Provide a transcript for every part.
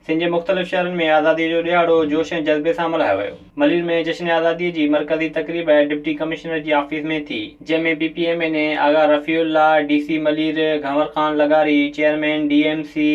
سنڌ جي مختلف شهرن ۾ آزادي جو ڏهاڙو جوش ۽ جذبي سان ملهايو ويو. ملير ۾ جشن آزادي جي مرڪزي تقريب ڊپٽي ڪمشنر جي آفيس ۾ ٿي، جنهن ۾ P P M N A Agha Rafi Ullah, D C Malir Ghanwar Khan لغاري، chairman D M C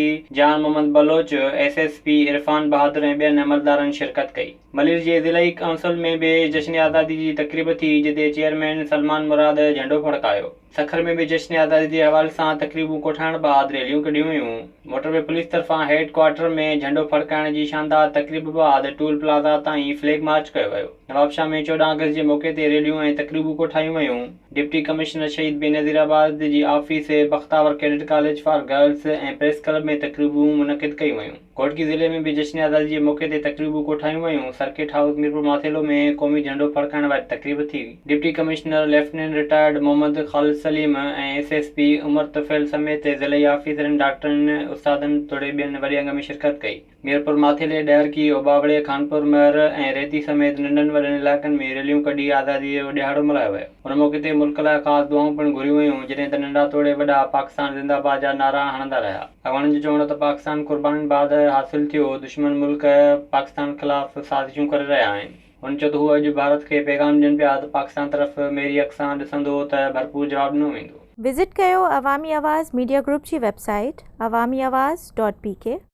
Jan Muhammad Baloch, S S P Irfan Bahadur ۽ ٻين عملدارن شرڪت ڪئي. ملير جي ضلعي ڪائونسل ۾ به جشن آزادي جي تقريب ٿي، جتي چيئرمين سلمان مراد جهنڊو ڦڙڪايو. سکر ۾ به جشن آزادي جي حوالي سان تقريبون ڪوٺائڻ بعد ريليون ڪڍيون ويون. موٽر وي پوليس طرفان هيڊ ڪوارٽر ۾ جهنڊو ڦڙڪائڻ جي شاندار تقريب بعد ٽول پلازا تائين فليگ مارچ ڪيو ويو. نوابشاهه ۾ 14 آگسٽ جي موقعي تي ريليون ۽ تقريبون ڪوٺايون ويون. ڊپٽي ڪمشنر شهيد بينظيرآباد جي office, Bakhtawar cadet college for girls ۽ press club ۾ تقريبون منعقد ڪيون ويون. گهوٽڪي ضلعي ۾ به جشن آزادي جي موقعي تي تقريبون ڪوٺايون ويون، سرڪٽ هائوس ميرپورماٿيلو ۾ قومي جهنڊو ڦڙڪائڻ واري تقريب ٿي. Deputy commissioner lieutenant retired Muhammad Khalid Saleem ۽ S S P Umar Tufail سميت ضلعي آفيسرن، ڊاڪٽرن، استادن توڙي ٻين وڏي انگ ۾ شرڪت ڪئي. ميرپور ماٿيلي، ڏهرڪي، اوٻاوڙي، خانپور مهر ۽ ريتي سميت ننڍن وڏن علائقن ۾ ريليون ڪڍي آزادي جو ڏهاڙو ملهايو ويو. ان موقعي تي ملڪ لاء خاص دعائون پڻ گهريون ويون، جڏهن ته ننڍا توڙي وڏا پاڪستان زنده باد جا نعرا هڻندا رهيا. اڳواڻن جو چوڻ هو ته پاڪستان قربانين بعد حاصل ٿيو، دشمن ملڪ پاڪستان خلاف سازشون ڪري رهيا آهن. هن چيو ته هو اڄ ڀارت کي پيغام ڏين پيا ته پاڪستان طرف ميري اک سان ڏسندو ته ڀرپور جواب ڏنو ويندو. وزٽ ڪيو عوامي آواز ميڊيا گروپ جي website Awami Awaz dot P K.